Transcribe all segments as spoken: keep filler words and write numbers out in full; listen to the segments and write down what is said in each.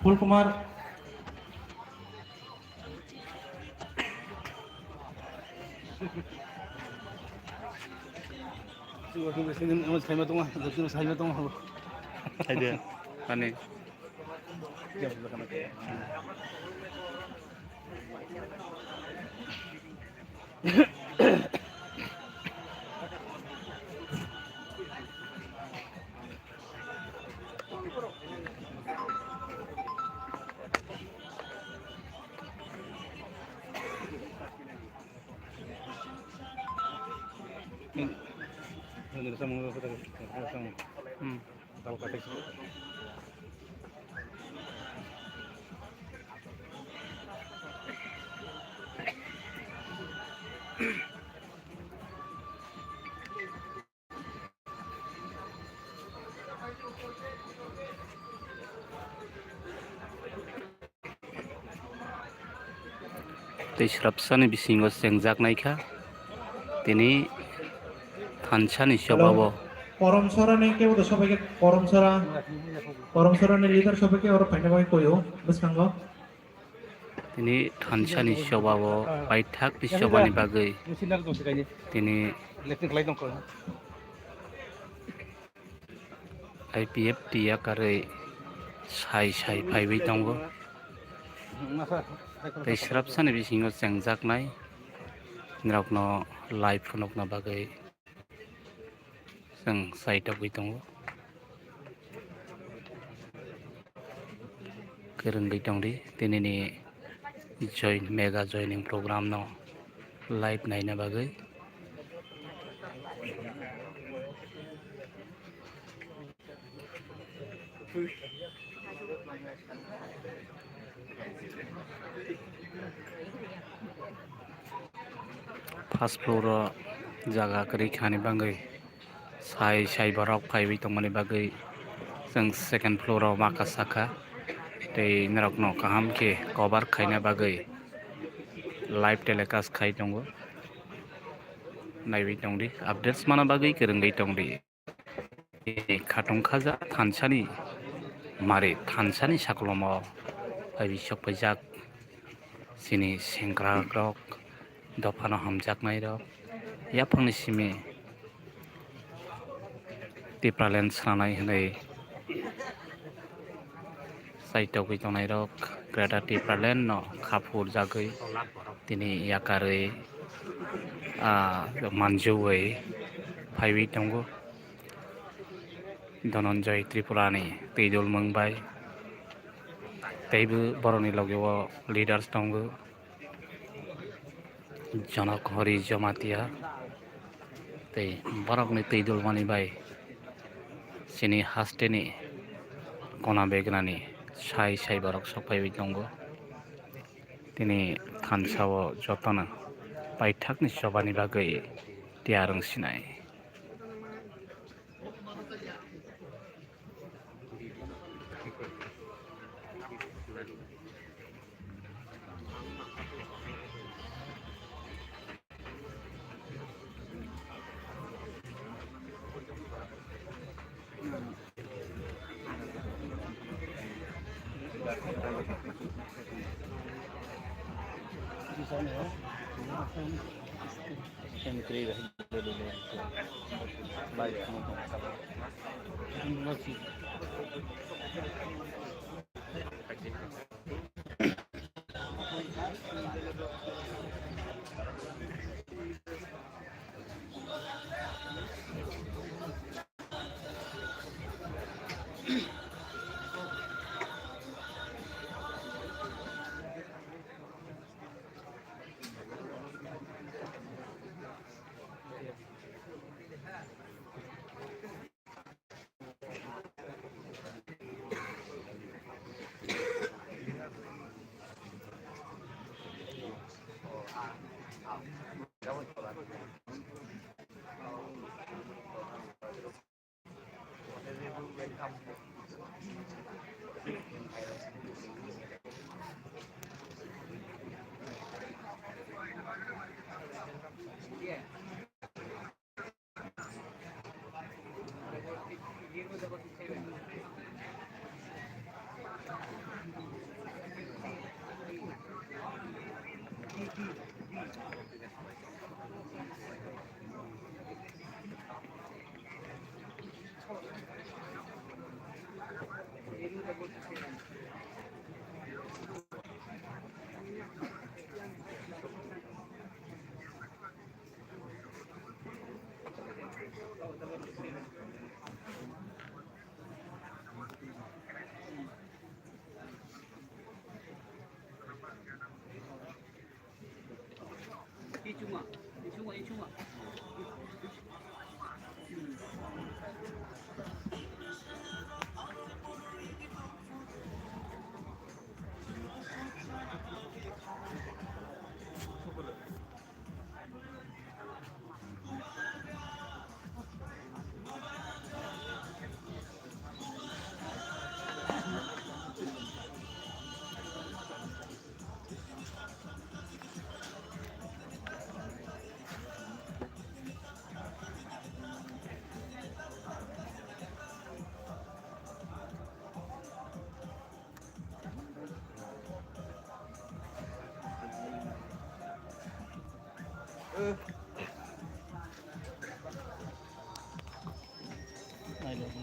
Pul Kumar. Saima tongo, saima tongo. Hai de, ani. Hmm. Tei swrapsani bisingo chengjaknai kha, tini thansani chobao. Korom Sorani kebo to sobaikhe, Korom Sora, Korom Sorani leader sobaikhe oro phaina bagwi koyo bwskango. Tini thansani chobao paithakni chobani bagwi tini I P F T yakarwi sai sai phaiwi tongo. Tei swrapsani bisingo chengjaknai norokno live phunukna bagwi chwng saitogwi tongo. Kwrwngwi tongdi tinini join, mega joining program no live naina bagwi. First floor o jaga kwrwi khani bagwi sai sai borok phaiwi tongmani bagwi chwng second floor o maka saka tei norokno kaham khe cover khaina bagwi live telecast khai tongo. Naiwi tongdi, updates mana bagwi kwrwngwi tongdi. Khatung khaja thansani mari thansani saklomo phaiwi sok paijak chini sengkrak rok, dophano hamjaknai rok, yaphangni simi Tipraland swnamnai hwnwi. Saitogwi tongnairok Greater Tipraland no kha phurjagwi tini yakarwi, ah, manjui phaiwi tongo. Dhananjay Tripurani twidul mung bai teibo borokni logio leaders tongo. Jonok Hori Jamatia tei borokni twi dulmani bai chini hasteni kona begrani sai sai borok sok phaiwi tongo. Tini thansa o jotono paithakni chobani bagwi tiyar wng sinai.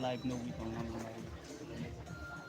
Live nugwi tongmani.